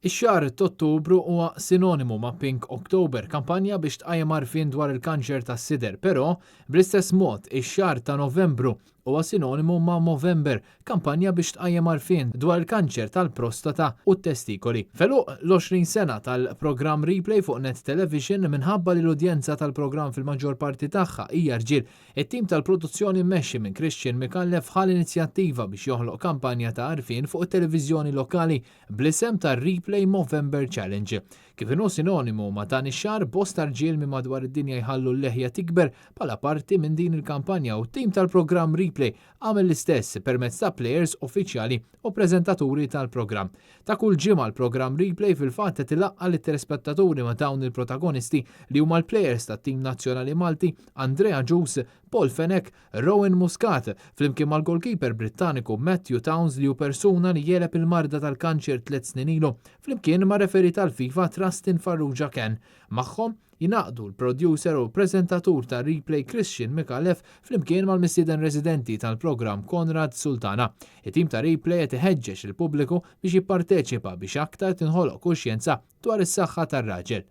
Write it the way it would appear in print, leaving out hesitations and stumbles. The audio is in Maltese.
Ix-xahar t'Ottubru huwa sinonimu ma' Pink October, kampanja biex tqajjem għarfien dwar il-kanċer tas-sider, però bl-istess mod ix-xahar ta' Novembru huwa sinonimu ma' Movember, kampanja biex tqajjem għarfien dwar il-kanċer tal-prostata u t-testikoli. F'għeluq l-20 sena tal-programm Replay fuq Net Television, minħabba li l-udjenza tal-programm fil-maġġor parti tagħha hija rġiel, it-tim tal-produzzjoni mmexxi minn Christian Micallef ħa l-inizjattiva biex joħloq kampanja ta' għarfien fuq it-televiżjoni lokali bl-isem ta' Replay Movember Challenge. Kif inhu sinonimu ma' dan ix-xahar, bosta rġiel minn madwar id-dinja jħallu l-leħja tikber bħala parti minn din il-kampanja u t-tim tal-programm Replay għamel l-istess permezz ta' plejers uffiċjali u preżentaturi tal-programm. Ta' kull ġimgħa l-programm Replay fil-fatt qed ilaqqa' lit-telespettaturi ma' dawn il-protagonisti li huma l-plejers tat-tim nazzjonali Malti Andrea Agius, Paul Fenech, Rowen Muscat, flimkien mal-goalkeeper Brittaniku Matthew Towns li hu persuna li għeleb il-marda tal-kanċer tliet snin ilu, flimkien mar-referee tal-FIFA Trustin Farrugia Ken. Magħhom jingħaqdu l-producer u preżentatur ta' Replay Christian Micallef flimkien mal-mistieden residenti tal-programm Konrad Sultana. It-tim ta' Replay qed iħeġġeġ il-pubbliku biex jipparteċipa biex aktar tinħoloq kuxjenza dwar is-saħħa tar-raġel.